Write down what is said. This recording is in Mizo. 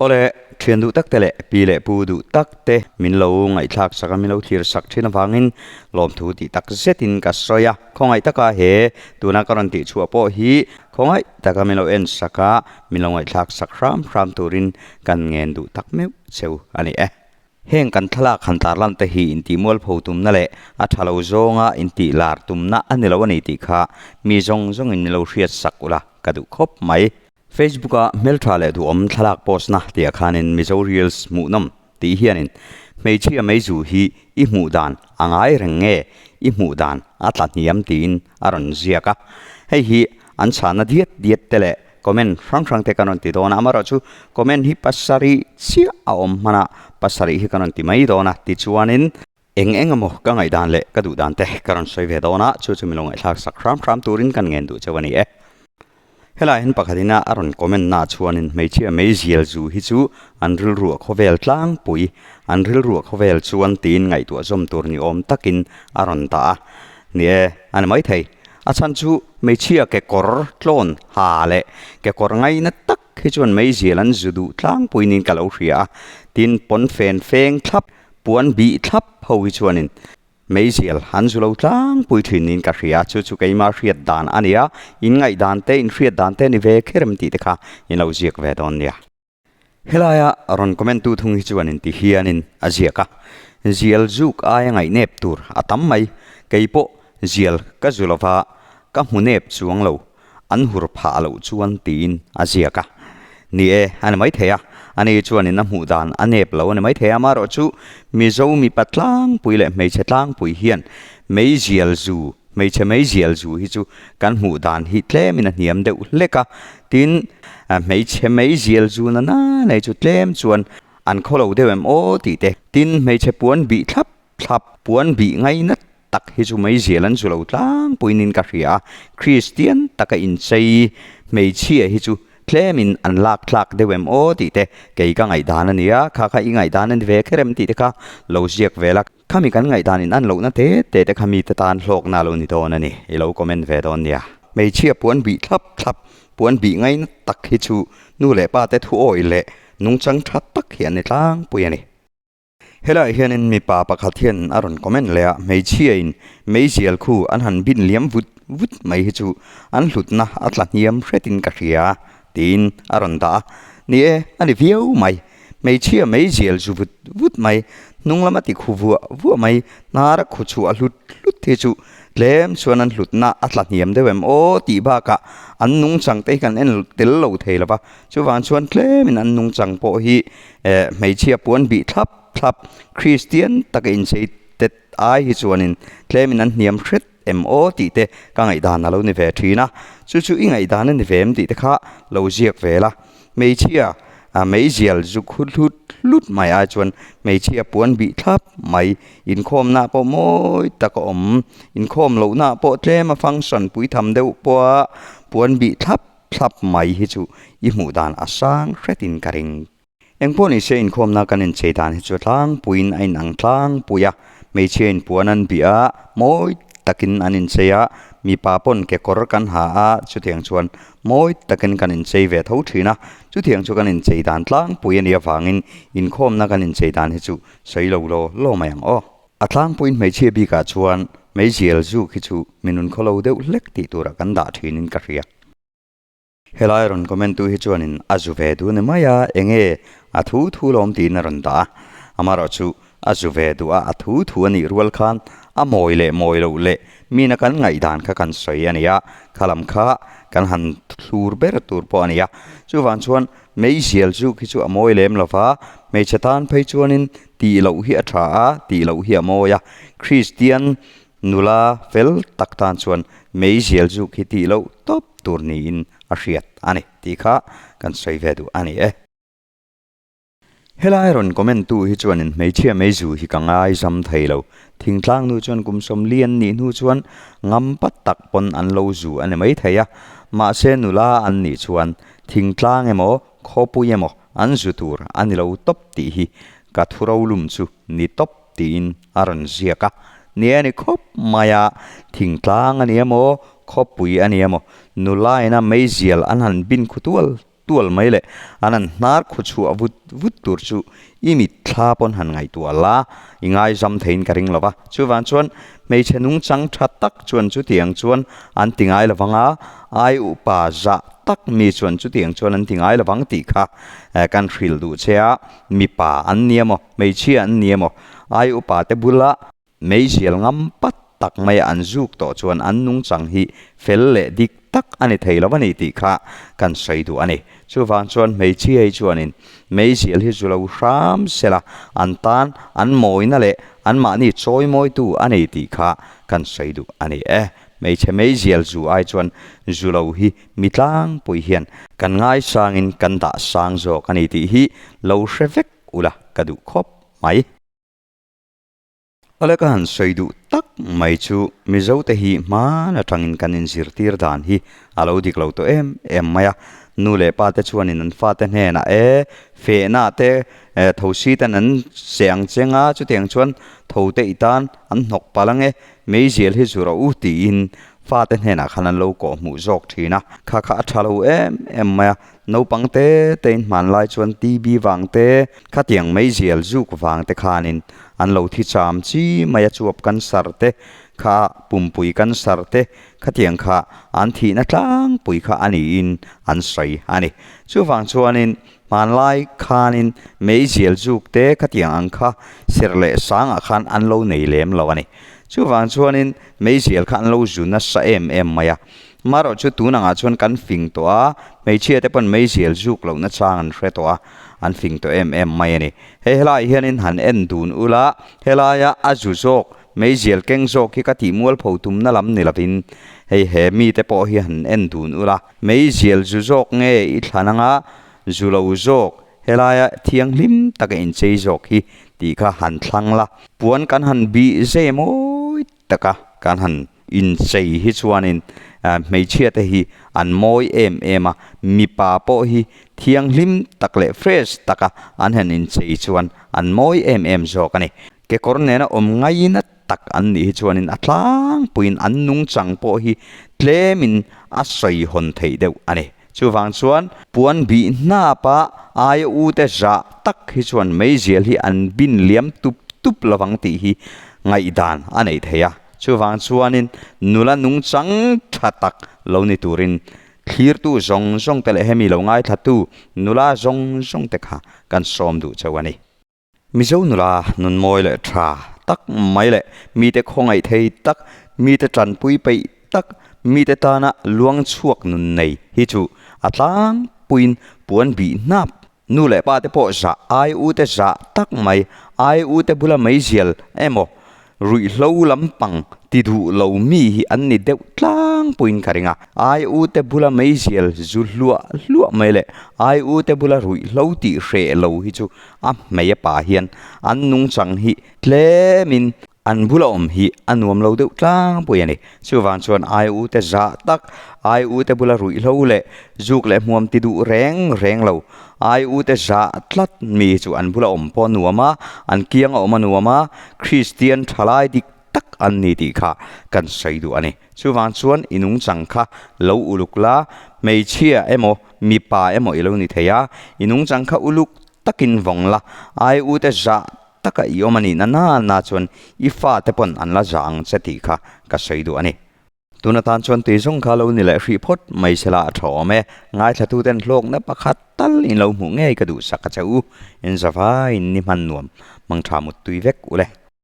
Awle, thian duh tak te leh pi leh pu duh tak te min lo ngaihthlak sak a, min lo thlir sak thin avangin lawmthu tih tak zetin ka sawi a. Khawngaih taka he tuna ka rawn tih chhuah pawh hi khawngaih taka min lo en sak a, min lo ngaihthlak sak hram hram turin kan ngen duh tak meuh cheu a ni e. Heng kan thlalak han tarlan te hi intih mualpho tumna leh a tha lo zawnga intih lar tumna a ni lo a ni tih kha mi zawng zawngin min lo hriat sak ula ka duh khawp mai. Facebook-a hmeltha leh duhawm thlalak post na tih ah khanin Mizo Reels hmuhnawm tih hianin hmeichhia meizu hi i hmuh dan a ngai reng nge i hmuh dan a tla hniam tiin a rawn ziak a. Hei hi an chhahna diat diat te leh comment hrang hrang te kan rawn ti dawn a, amaherawhchu comment hi pasarih chiah a awm hman a, pasarih hi kan rawn ti mai dawn a, tichuanin Eng eng emaw ka ngaihdan leh ka duhdan te ka rawn sawi ve dawn a, chu chu min lo ngaihthlak sak hram hram turin kan ngen duh cheu a ni e. Helai hian pakhatin a rawn comment na chuanin hmeichhia meizial zu hi chu an rilruah khawvel tlangpui, an rilruah khawvel chuan tiin ngaihtuah zawm tur ni awm takin a rawn dah a. Ni e, a ni maithei. A chhan chu hmeichhia kekawr tlawn ha leh kekawr ngaina tak hi chuan meizial an zu duh tlangpui niin ka lo hria a, tin pawnfen feng thlap Puan bih thlap ho hi chuanin meizial an zu lo tlangpui thin niin ka hria, chu chu keima hriat dan a nia, in ngaihdan te, in hriat dan te ni ve kher em tih te kha in lo ziak ve dawn nia. Helaia rawn comment tu thung hi chuanin ti hianin a ziak a, zial zuk aia ngaihnep tur a tam mai, kei pawh zial ka zu lova ka hmu nep chuang lo, an hur phah loh chuan tiin a ziak a. Ni e, a ni maithei a, ani chuanin a hmuh dan a nep lo a ni maithei a, amaherawh chu Mizo mipa tlangpui leh hmeichhe tlangpui hian meizial zu, hmeichhe meizial zu hi chu kan hmuh dan hi tlemin a hniam deuh hlek a, tin hmeichhe meizial zu na na nei chu tlem chuan an khaw lo deuh em aw tih te, tin hmeichhe puan bih thlap thlap, puan bih ngaina tak hi chu meizial an zu lo tlangpuiin in ka hria a, Kristian taka inchei hmeichhia hi chu tlemin an lak tlak deuh em aw tih te kei ka ngaihdan a nia, kha kha i ngaihdan a ni ve kher em tih te kha lo ziak vel a, khami kan ngaihdan in an lohna te te te kha mite tan hlawkna a lo ni dawn a ni, i lo comment ve dawn nia. Hmeichhia puan bih thlap thlap, puan bih ngaina tak hi chu nu leh pa te thu awih leh nungchang tha tak hi an ni tlangpui a ni. Helaiah hianin mipa pakhat hian a rawn comment leh a, hmeichhiain meizial khu an han bin liam vut vut mai hi chu an hlutna a tla hniam hretin ka hria tiin a rawn dah a. Ni e, a ni viau mai. Hmeichhia meizial zu vut vut mai, hnung lama ti khu vuah vuah mai, hnar a khu chhuah hlut hlut hi chu tlem chuan an hlutna a tla hniam deuh em aw tih bakah an nungchang te hi kan en tel lo thei lo va, chuvang chuan tlemin an nungchang pawh hi Eh, hmeichhia puan bih thlap thlap, Kristian taka inchei tet ai hi chuanin tlemin an hniam hret em aw tih te ka ngaihdan a lo ni ve thin a, chu chu i ngaihdan a ni ve em tih te kha lo ziak ve la. Hmeichhia meizial zuk hut hlut hlut mai ai chuan hmeichhia puan bih thlap mai, inkhawmna pawh mawi tak a awm, inkhawm lohna pawh tlem a function pui tham deuh pawha puan bih thlap thlap mai hi chu i hmuh dan a sang hretin ka ring. Engpawh ni se inkhawmna kan inchei dan hi chu tlangpuiin a inang tlangpui a, hmeichhia in puan an bih a, mawi takin an inchei a, mipa pawn kekawr kan ha a, chutiang chuan mawi takin kan inchei ve tho thin a, chutiang chu kan inchei dan tlangpui a nih avangin inkhawmna kan inchei dan hi chu sawi lo law law mai ang aw. A tlangpuiin hmeichhia bikah chuan meizial zuk hi chu mi nun khaw lo deuh hlek tih turah kan dah thinin ka hria. Helai rawn comment tu hi chuanin a zu ve duh ni mai a, enge a thu thu lawm tiin a rawn dah a, amaherawh chu a zu ve duh a, a thu thu a nih rual khan a mawi leh mawi loh leh mina kan ngaihdan kha kan sawi a ni a, khalam kha kan han thlur ber tur pawh a ni a, chuvang chuan meizial chu khi chu a mawi lem lo va, hmeichhe tan phei chuanin tih loh hi a tha a, tih loh hi a mawi a, Kristian Nula fel tak tan chuan meizial zuk hi tih loh tawp tur niin a hriat a ni tih kha kan sawi ve duh a ni e. Helai rawn comment tu hi chuanin hmeichhia meizu hi ka ngaizam thei lo. Thingtlang nu chuan kum sawmli an nih hnu chuan ngam pat tak pawn an lo zu a ni maithei a, mahse nula an nih chuan thingtlang emaw khawpui emaw an zu tur a ni lo tawp tih hi ka thurolum chu ni tawp tiin a rawn ziak a, Ni a ni khawp mai a, thingtlang a ni emaw, khawpui a ni emaw, nulaina meizial an han bin khu tual tual mai leh an han hnar khu chhuah vut vut tur chu i mitthla pawn han ngaihtuah la, i ngaizam theiin ka ring lo va. Chuvang chuan hmeichhe nungchang tha tak chuan chutiang chuan an ti ngai lo vang a, ai upa zah tak mi chuan chutiang chuan an ti ngai lo vang tih kha kan hrilh duh che a, mipa an ni emaw hmeichhia an ni emaw ai upa te bula Meizial ngam pat tak maia an zuk tawh chuan an nungchang hi fel leh dik tak a ni thei lo a ni tih kha kan sawi duh a ni. Chuvang chuan hmeichhia hi chuanin meizial hi zu lo hram sela an tan an mawina leh anmahni chawimawitu a ni tih kha kan sawi duh a ni e. Hmeichhe meizial zu ai chuan zu lo hi mi tlangpui hian kan ngaisangin kan dah sang zawk a ni tih hi lo hre vek ula ka duh khawp mai. Awle ka han sawi duh tak mai chu Mizote hi hman atangin kan inzirtir dan hi a lo dik lo tawh em em mai a. Nu leh pa te chuanin an fate hnenah e fehna te thosi ten an che ang cheng a, chutiang chuan tho te i tan an hnawk palh ang e, meizial hi zu rawh u tiin fate hnenah khan an lo kawhhmuh zawk thin a. Kha kha a tha lo em em mai a, Naupang te tein hmanlai chuan TB vang te, khatiang meizial zuk vang te khanin an lo thi cham chi mai a chuap cancer te kha pumpui cancer te khatiang kha an thihna tlangpui kha a niin an sawi a ni. Chuvang chuanin hmanlai khanin meizial zuk te khatiang ang kha serh leh sangah khan an lo nei lem lo a ni. Chuvang chuanin meizial kha an lo zu nasa em em mai a. Marawh chu tun angah chuan kan fing tawh a, hmeichhia te pawn meizial zuk lohna chang an hre tawh a, an fing tawh em em mai a ni. Hei helaiah hianin han en dun ula, helaia a zu zawk, meizial keng zawk hi ka tih mualpho tumna lam ni lovin hei he mite pawh hi han en dun ula, meizial zu zawk nge i thlan anga zu lo zawk, helaia thianghlim taka inchei zawk hi tih kha han thlang la, puan kan han bih zei mawi taka kan han inchei hi chuanin hmeichhia te hi an mawi em em a, mipa pawh hi thianghlim tak leh fresh taka an han inchei chuan an mawi em em zawk a ni. Kekawr nena awm ngaina tak an nih hi chuanin a tlangpuiin an nungchang pawh hi tlemin a sawi hawn theih deuh a ni. Chuvang chuan puan bih hnapa aia ute zah tak hi chuan meizial hi an bin liam tup tup lovang tih hi ngaihdan a neih theih a. Chuvang chuanin nula nungchang tha tak lo ni turin thlirtu zawng zawng te leh hemi lo ngaithlatu nula zawng zawng te kha kan sawm duh chauh a ni. Mizo nula nunmawi leh tha tak mai leh mite khawngaih thei tak, mite tanpui peih tak, mite tana luang chhuak nun nei hi chu a tlangpuiin puan bih hnap. Nu leh pa te pawh zah ai u te zah tak mai, ai u te bula meizial emaw Ruihhlo lampang ti duh lo mi hi an ni deuh tlangpuiin ka ring a. Ai u te bula meizial zu hluah hluah mai leh ai u te bula ruihhlo tih hreh lo hi chu a hmei a pa hian an nungchang hi tlemin an bula awm hi a nuam lo deuh tlangpui a ni. Chuvang chuan ai u te zah tak, ai u te bula ruihhlo leh zuk leh hmuam ti duh reng reng lo, ai u te zah tlat mi chu an bula awm pawh a nuam a, an kiang a awm a nuam a, Kristian thalai dik tak an ni tih kha kan sawi duh a ni. Chuvang chuan i nungchang kha lo uluk la, hmeichhia emaw mipa emaw i lo ni thei a, i nungchang kha uluk takin vawng la, ai u te zah taka i awm a nih na na na chuan i fate pawn an la zah ang che tih kha ka sawi duh a ni. Tun atan chuan tui zawng kha lo ni leh hrih phawt mai se la a tha awm e. Ngaithlatuten hlawkna pakhat tal in lo hmuh ngei ka duhsak a che u. In zavaiin ni hman nuam mangtha muttui vek u le.